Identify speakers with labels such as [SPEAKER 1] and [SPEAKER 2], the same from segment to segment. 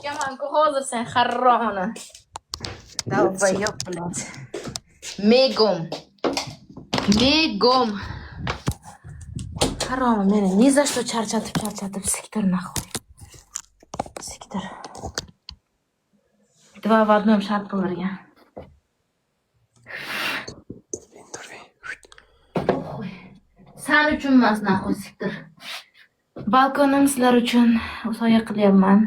[SPEAKER 1] Sikemanku hozir sen harrona. Долбоёб, блядь. Megom. Megom. Haromi meni ни за что charchatib charchatib siktir нахуй. Siktir. Два в одном shart qildirgan. Похуй. San uchun emas нахуй siktir. Balkonim sizlar uchun soya qilyapman.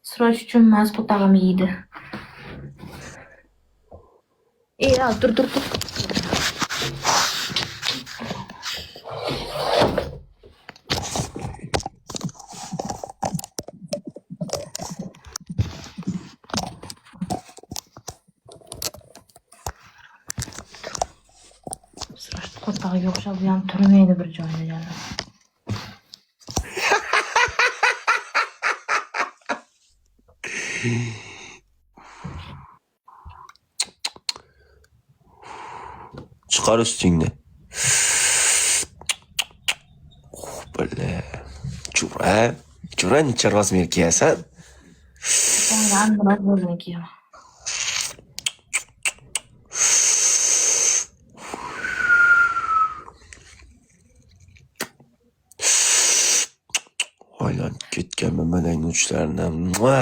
[SPEAKER 1] Siroj uchun emas, qo'tag'im yeydi. Ey, al, tur, tur, tur. Siroj qo'tag'iga o'xshab bu ham turmaydi bir joyda jalab.
[SPEAKER 2] Çıkar üstüňde. Oh, bile. Jura. Jura neçe razmer kiýäsen?
[SPEAKER 1] So'ngra o'zini kiyaman.
[SPEAKER 2] Aýlanyp ketgen memeleň uçlaryna. Mua!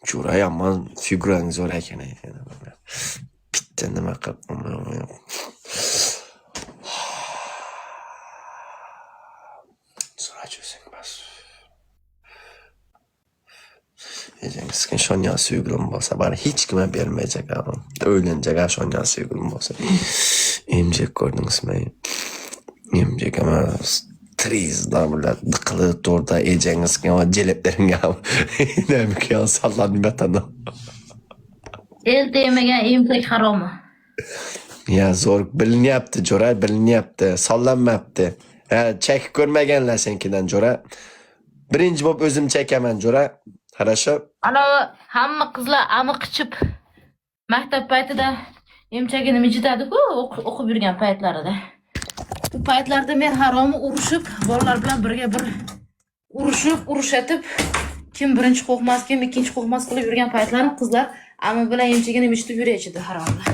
[SPEAKER 2] Jura ýaman figuraň zor eken. Bitta nima qilib. Suraç özüň bas. Ejeň sikin şonýa söýgülim bolsa bar hiç kime bermejek ha. Öýlenjek ha şonýa söýgülim bolsa. Emjek gördüňizmi? Emjek ama trizda bile dykylyp durda ejeňi sikin o jelepleriň ýa. Näme ki ýa sallanyp ýatanda.
[SPEAKER 1] El tegmagan emchak haromi.
[SPEAKER 2] Ya zor bilinyapti jo'ra bilinyapti sallanmabdi. Ha chekib ko'rmaganlar senkidan jo'ra. Birinchi bo'lib o'zim chekaman jo'ra. Хорошо?
[SPEAKER 1] Anavi hamma qizlar ami qichib maktab paytida emchagini mijitadi-ku o'qi- o'qib yurgan paytlarida. U paytlarda men haromi urushib, bolalar bilan birga bir urushib, urushatib, kim birinchi qo'rqmas, kim ikkinchi qo'rqmas qilib yurgan paytlarim qizlar ami bilan emchagini mijitib yuraychidi haromlar.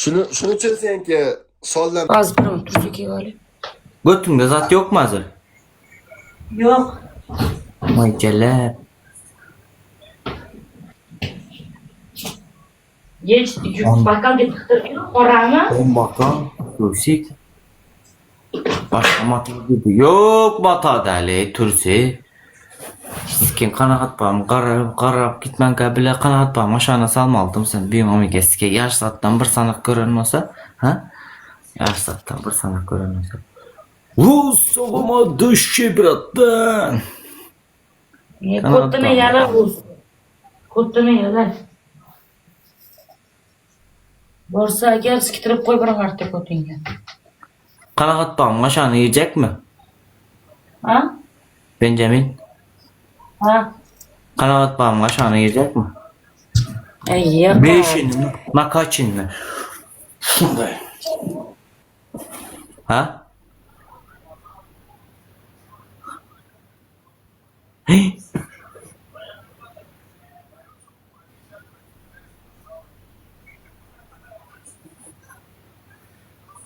[SPEAKER 2] Shuni shuni uchun senki sollan
[SPEAKER 3] Az bir otur ki gali.
[SPEAKER 4] Götüňde zat ýokmy hazir?
[SPEAKER 3] Yok.
[SPEAKER 4] Vay jelep.
[SPEAKER 3] Geç bakkal git Orama.
[SPEAKER 4] On bakan Türsik. Başga mata gibi. Ýok mata däli türsi. Sikin kanaat bam garap garap gitmänkä bile kanaat bam aşana salmaldym sen bir omega sike ýaş zatdan bir sanak gören bolsa ha? Ýaş zatdan bir sanak gören bolsa. Rus düşşi bratdan.
[SPEAKER 3] Ne
[SPEAKER 4] Kanaat
[SPEAKER 3] kotunu
[SPEAKER 4] bam.
[SPEAKER 3] yalan olsun. Kotunu yalan. Borsa gel siktirip koy bırak artık kotunga.
[SPEAKER 4] Kanaat bam aşana ýeyjek mi?
[SPEAKER 3] Ha?
[SPEAKER 4] Benjamin.
[SPEAKER 3] Ha?
[SPEAKER 4] Kanaat bam aşana ýeyjek mi?
[SPEAKER 3] Ey ya.
[SPEAKER 4] Beşini mi? Makaçin mi? Şunday. Ha? Hey.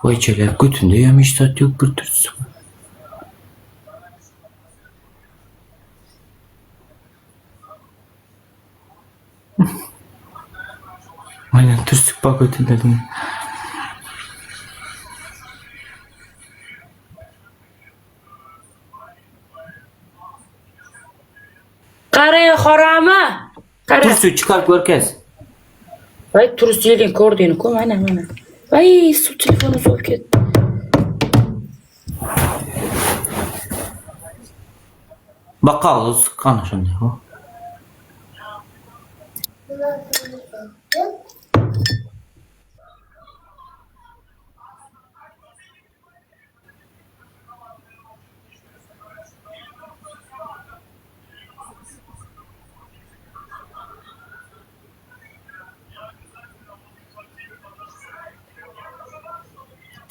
[SPEAKER 4] Vay çelep götünde yemiş zat yok bir türlüsü. Aynen türsük bak götünde dedim.
[SPEAKER 3] Qara horama. Qara.
[SPEAKER 4] Türsü çıkar görkez.
[SPEAKER 3] Vay turist yeling ko'rding ku mana mana. Vay suv telefoni so'rib ketdi.
[SPEAKER 4] Bakalım kana şimdi. o.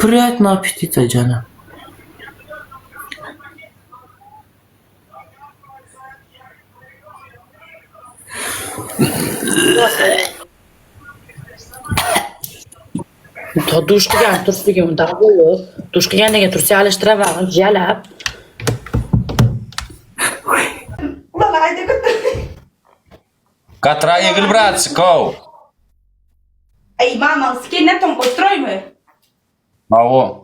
[SPEAKER 4] Priýatno apetita jana.
[SPEAKER 3] To duş qilgan tursiga undaq bo'lib, dush qilgandan keyin tursiya alishtiramagan, jalab.
[SPEAKER 5] Katra egil bratçykow.
[SPEAKER 6] Ey mama, skenetom ustrojmy.
[SPEAKER 5] Hawa.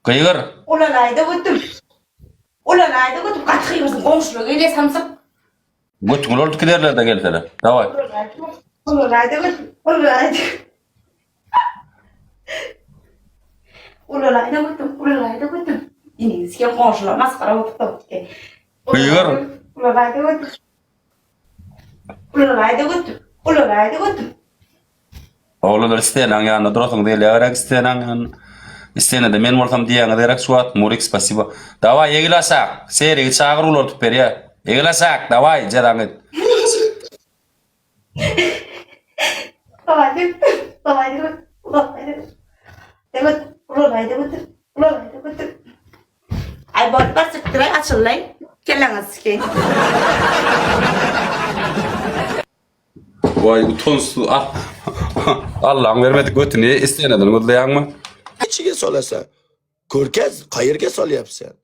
[SPEAKER 5] Gygyr.
[SPEAKER 6] Ulalayda götüm. Ulalayda götüm gaty gygyrsyn goňşular gelýär samsyk.
[SPEAKER 5] Götüňi ulaldyp giderler-de gelseler. Daway.
[SPEAKER 6] Ulalayda götüm. Ulalayda. Ulalayda götüm. Ulalayda götüm. Iniňi siken goňşular masgara bolup topdy.
[SPEAKER 5] Gygyr.
[SPEAKER 6] Ulalayda götüm. Ulalayda götüm. Ulalayda götüm.
[SPEAKER 5] Oglanlar isteýäniň ýanynda durasyňyz gelýär gerek isteýäniň ýanynda. Isteýänede men bolsam diýýäňiz gerek şu wagt Murik spasibo. Daway egil aşak. Serigi çagyr ulaltyp berýä. Egil aşak daway jezaňy et.
[SPEAKER 6] Ay bol bir sikdiray açyllaý. Kelläňizi sikeýin.
[SPEAKER 5] Waý utançsyz ah. Allaň bermedik götüni isteýäneden gözleýäňmi?
[SPEAKER 2] Içiga solasan. Ko'rkaz, qayerga solyapsan?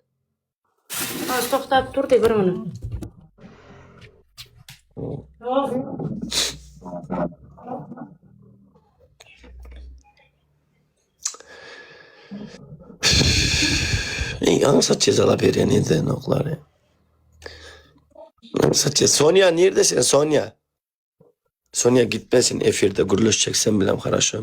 [SPEAKER 3] Hozir to'xtab tur de bir minut.
[SPEAKER 2] Ey, aňsat jezalap berýän edenoklar. Aňsat je- Sonya neredesin Sonya? Sonya gitmesin efirde gürleşjek sen bilen хорошо.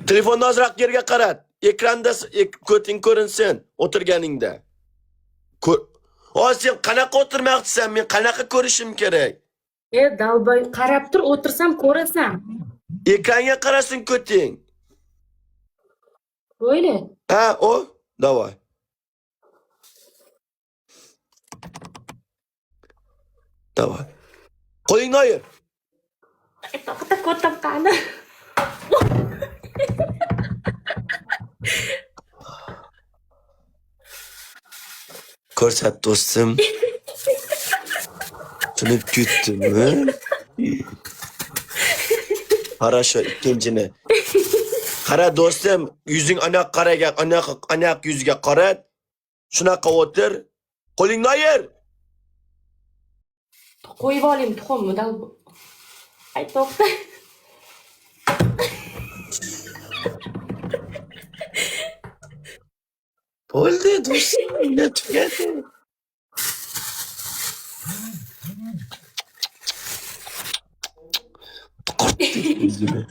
[SPEAKER 2] Telefonni ozroq yerga qarat. Ekranda s- ek- ko'ting ko'rinsin o'tirganingda. Ko'r. O sen qanaqa o'tirmoqchisan? Men qanaqa ko'rishim kerak?
[SPEAKER 3] E, dalboy, qarab tur, o'tirsam ko'rasan.
[SPEAKER 2] Ekranga qarasin ko'ting.
[SPEAKER 3] Böyle.
[SPEAKER 2] Ha, o? Давай. Давай. Qo'lingni ayir.
[SPEAKER 3] To'xta, ko'tam qani.
[SPEAKER 2] Ko'rsat do'stim. Tushunib ketdimmi? Хорошо, ikkinchini. Qara do'stim, yuzing aniq qaraga, aniq aniq yuzga qarat. Shunaqa o'tir. Qo'lingni ayir.
[SPEAKER 3] Qo'yib olayim tuxumni dalboy. Ay, to'xta.
[SPEAKER 2] Bo'ldi, do'stim, tugadi. Qurt yuzini.